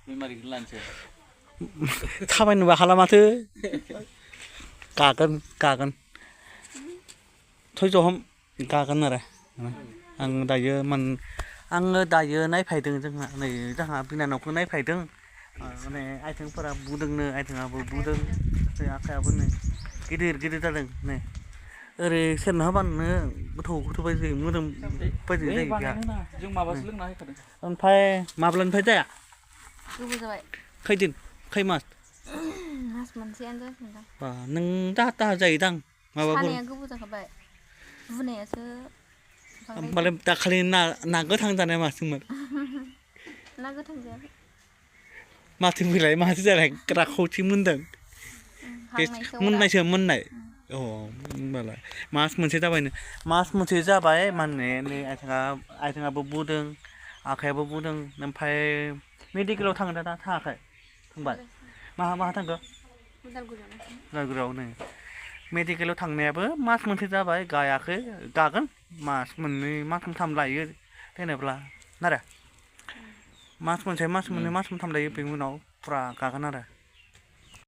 बेमारिखौ लानोसै थाबायनोबो हाला माथो गागोन थयजहम गागोन आरो आङो दायो नायफायदों जोंहा बिनानावखौ नायफायदों माने आथिंफोरा बुदोंनो आथिङाबो बुदों आखायाबो नै गिदिर जादों नै ओरै सेरना होबानो गोथौ बायदि जायो मोदोम बायदि जायो बेहा जों माबासो लोंना होखादों ओमफ्राय माब्लानिफ्राय जाया गोबाव जाबाय खै मास मास मोनसेयानो जासिगोनदां नों दाहा जायोदां माबाफोर सानाया गोबाव जाखाबाय बुनायासो होमबालाय दाखालि ना गोथां जानाया मासोमोन ना गोथां जायाखै माथो फैलाय माथो जालाय राखावथि मोनदों मोननाय अ होनबालाय मास मोनसे जाबाय माने नै आथिङाबो बुदों आखायाबो बुदों ओमफ्राय मेडिकेलाव थांदों ना थाङाखै थांबाय माहा थांखो उदालगुरियाव नै मेडिकेलाव थांनायाबो मास मोनसे जाबाय गायाखै गागोन मास मोननै मास मोनथाम लायो जेनेब्ला आरो मास मोनसे मास मोननै मास मोनथाम लायो बेनि उनाव फुरा गागोन आरो